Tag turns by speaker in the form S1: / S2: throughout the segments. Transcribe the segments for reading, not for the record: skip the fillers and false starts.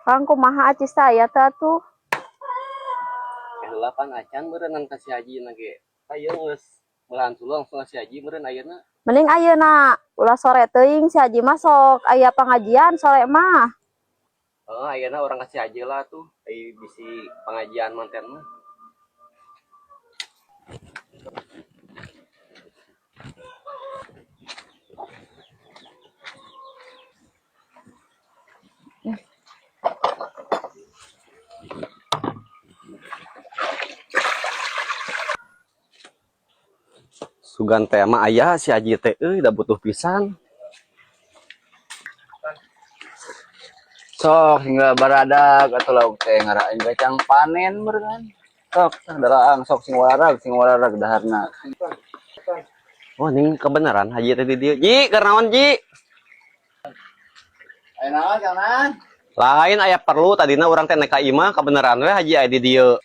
S1: Kang, kumaha acis teh aya teh atuh?
S2: Heula pan acan meureun ka si Haji na ge. Ayeuna geus belahan suluh, langsung ka si Haji meureun ayeuna.
S1: Mending ayeuna, ulah sore teuing, si Haji mah sok aya pengajian sore mah.
S2: Heeh, ayeuna urang ka si Haji lah tuh. Ai bisi pengajian manten mah. Sugan teh mah aya si Haji teh euy, da butuh pisan.
S3: Sok hingga baradag atau lauk teh ngarain kacang panen meureun. Sok tah daraang, sok sing wararag daharna.
S2: Oh, ning kebenaran Haji teh di dieu. Ji, keur naon, Ji?
S3: Aya naon, Kang Nan?
S2: Lain, aya perlu tadina urang teh nek ka imah, kebenaran we Haji aya di dieu.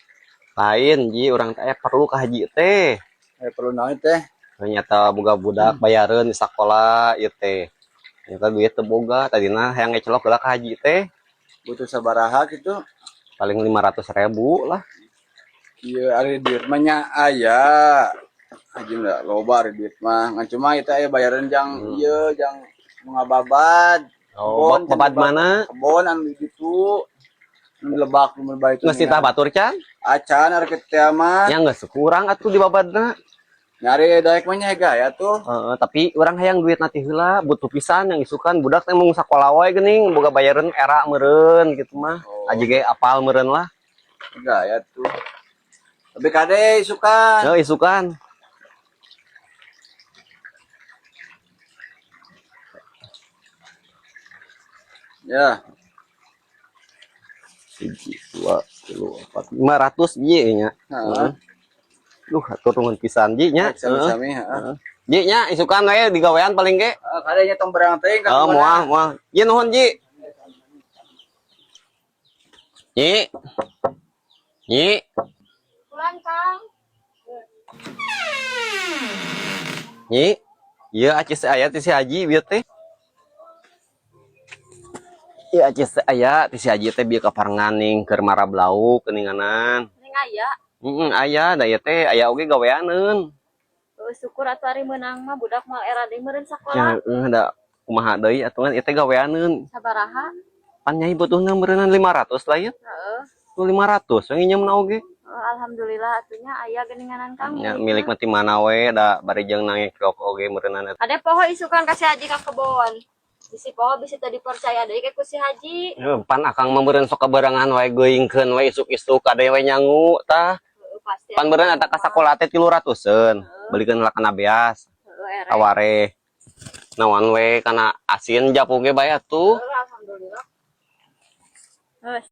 S2: Lain, Ji, urang teh aya perlu ka Haji teh.
S3: Aya perlu naon teh?
S2: Ternyata boga budak bayareun di sakola ieu teh. Ternyata duit teu boga, tadina hayang ngecelok heula ka Haji teh.
S3: Butuh sabaraha kitu?
S2: Paling 500 ribu lah.
S3: Ieu ari duit mah nya aya. Haji mah loba ari duit mah. Ngan cuma ieu teh aya bayaran jang ieu jang nu ngababad.
S2: Oh,
S3: Kebon,
S2: babad
S3: cenah.
S2: mana?
S3: Kebon anu di ditu. Anu di lebak nu bae itu.
S2: Geus titah batur can?
S3: Acan ari kitu teh mah.
S2: Nya geus kurang atuh di babadna.
S3: Nyari daek mah nya gaya tuh.
S2: Heeh, tapi urang hayang duit nanti heula, butuh pisan yang isukan budak teh mau sakola wae geuning, boga bayareun era meureun gitu mah.
S3: Oh.
S2: Aji ge apal meureun lah.
S3: Gaya tuh. Tapi kade isukan.
S2: Heuh, isukan.
S3: Ya.
S2: Hiji, dua, tilu, empat, 500 ji nya.
S3: Heeh.
S2: Duh, hatur nuhun pisan, Ji, nya.
S3: Sami-sami, heeh.
S2: Ji nya, isukan we digawean paling ge.
S3: Heeh, kade nya tong berang teuing ka
S2: Oh,
S3: kemana.
S2: Moal, moal. Ji, nuhun, Ji. Nyi. Nyi.
S1: Pulang, Kang.
S2: Nyi. Ieu acis aya ti si Haji bieu teh. Ieu acis teh aya ti si Haji teh bieu kaparengan ning keur marab lauk geuninganan.
S1: Ning aya.
S2: Heeh, aya da ieu teh aya oge gaweaneun.
S1: Heuh, syukur atuh ari meunang mah, budak moal era deui meureun
S2: Ya
S1: sakola.
S2: Heuh, da kumaha deui atuh kan ieu teh gaweaneun.
S1: Sabaraha?
S2: Pan Nyai butuhna meureunnan 500 lah ieu.
S1: Heeh.
S2: Tuh 500 we nginjemna oge.
S1: Oh, alhamdulillah atunya aya geuninganan, Kang.
S2: Nya milik mah ti mana we, da bari jeung nangek oge meureunnan.
S1: Ade poho isukan ka si Haji ka kebon. Bisi poho, bisi teu dipercaya deui ke ku si Haji.
S2: Heuh, pan akang mah meureun sok kabarengan wae, geuingkeun wae isuk-isuk ade we nyangu tah.
S1: Heeh, pasti.
S2: Pan meureun eta ka sakola teh 300-eun. Belikeun lah kana beas.
S1: Heeh, ere.
S2: Aware. Naon we kana asin japu ge bae atuh.
S1: Heeh, alhamdulillah. Heuh.